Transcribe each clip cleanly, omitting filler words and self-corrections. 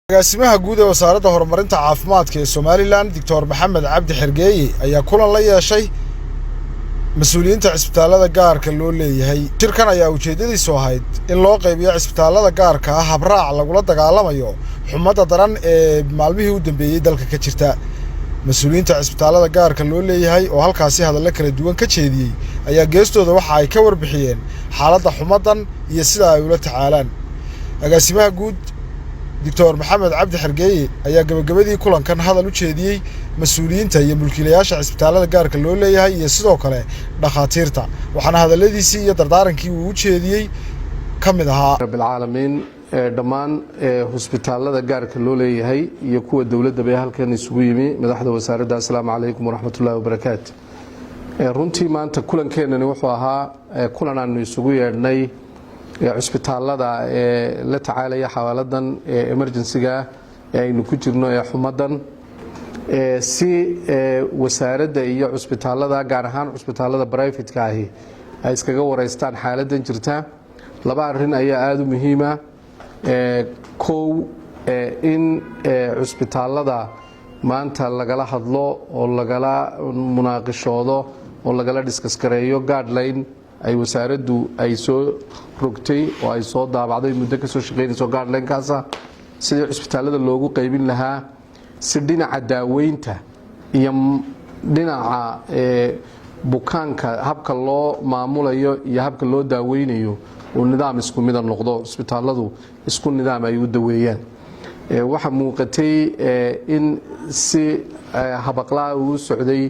Agaasimaha guud ee Wasaaradda Horumarinta Caafimaadka ee Somaliland, Doctor Maxamed Cabdi Xergeeye, ayaa kulan la yeeshay mas-uuliyiinta cisbitaallada gaarka loo leeyahay. Shirkan ayaa ujeeddadiisu ahayd in loo qaybiyo cisbitaallada gaarka ah habraac lagula dagaalamayo xumadda daran ee maalmihii u dambeeyey dalka ka jirta. Mas-uuliyiinta cisbitaallada gaarka loo leeyahay oo halkaasi hadallo kala duwan ka jeediyey ayaa geestooda waxa ay ka warbixiyeen xaaladda xumaddan iyo sida ay ula tacaalaan. Agaasimaha guud, Doctor Maxamed Cabdi Xergeeye, ayaa gebagabadii kulankan hadal u jeediyey mas-uuliyiinta iyo mulkiilayaasha cisbitaallada gaarka loo leeyahay iyo sidoo kale dhakhaatiirta, waxaana hadalladiisii iyo dardaarankii uu u jeediyey ka mid ahaa: Rabbilcaalamiin. Dhammaan husbitaalada gaarka loo leeyahay iyo kuwa dowladda bay halkan isugu yimi, madaxda wasaaradda, assalaamu calaykum waraxmatullahi wabarakaatu. Runtii maanta kulankeenani wuxuu ahaa kulan aanu isugu yeedhnay cusbitaalada ee la tacaalaya xawaaladan ee emergency-ga ee aynu ku jirno ee xumadan, si wasaaradda iyo cusbitaalada, gaar ahaan cusbitaalada private-ka ahi, ay iskaga wareystaan xaaladan jirta. Laba arin ayaa aada u muhiima. Kow, in cusbitaalada maanta lagala hadlo oo lagala munaaqishoodo oo lagala discuss gareeyo guideline ay wasaaraddu ay soo rogtay oo ay soo daabacday, muddo kasoo shaqeynayso guideline-kaasa, sidii cusbitaalada loogu qaybin lahaa si dhinaca daaweynta iyo dhinaca bukaanka habka loo maamulayo iyo habka loo daaweynayo uu nidaam isku mida noqdo, cusbitaaladu isku nidaam ay u daweeyaan. Waxaa muuqatay in si habaqlaa uu socday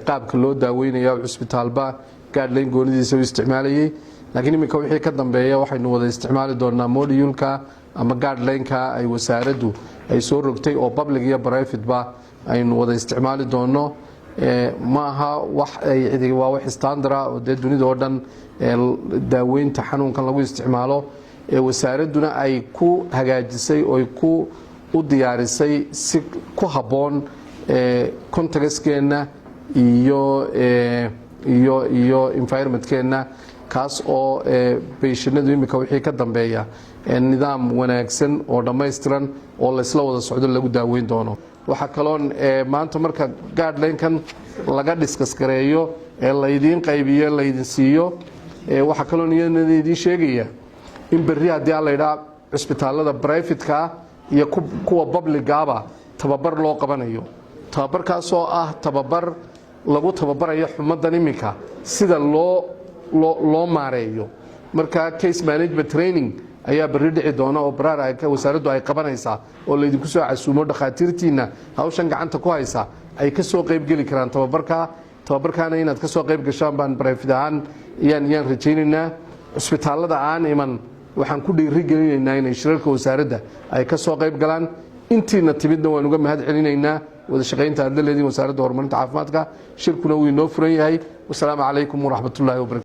qaabka loo daaweynayo, cusbitaalba guideline goonidiisa u isticmaalayay, laakiin iminka wixii ka dambeeya waxaynu wada isticmaali doonaa module-ka ama guideline-ka ay wasaaraddu ay soo rogtay, oo public iyo private-ba aynu wada isticmaali doono. Ma aha wax ay, waa wax standard ah oo dee dunida oo dhan daaweynta xanuunkan lagu isticmaalo, wasaaradduna ay ku hagaajisay oo ku u diyaarisay si ku habboon context-keenna iyo environment-keenna, kaas oo patient-adu iminka wixii ka dambeeya nidaam wanaagsan oo dhammaystiran oo laysla wada socdo lagu daaweyn doono. Waxaa kaloon maanta marka guideline-kan laga discuss gareeyo ee laydiin qaybiyo, laydin siiyo, waxaa kaloon iyadana idiin sheegaya in berri, haddii aan laydhaa, cusbitaalada private-ka iyo kuwa public-gaaba tababar loo qabanayo, tababarkaasoo ah tababar lagu tababarayo xumadan iminka sida loo maareeyo. Marka case management training ayaa berri dhici doona oo baraar wasaaraddu ay qabanaysaa oo laydinku soo casuumo. Dhakhaatiirtiinna hawshan gacanta ku haysa ay ka soo qaybgeli karaan tababarka. Tababarkaana inaad ka soo qayb gashaan baan private ahaan yaan rajaynaynaa. Cusbitaallada aan iman waxaan ku dhiiri gelinaynaa inay shirarka wasaaradda ay ka soo qayb galaan. Intiina timidna waan uga mahad celinaynaa wada shaqaynta aad la leediin Wasaaradda Horumarinta Caafimaadka. Shirkuna wuu inoo furan yahay. Wasalaamu calaykum waraxmatullahi wabarakatu.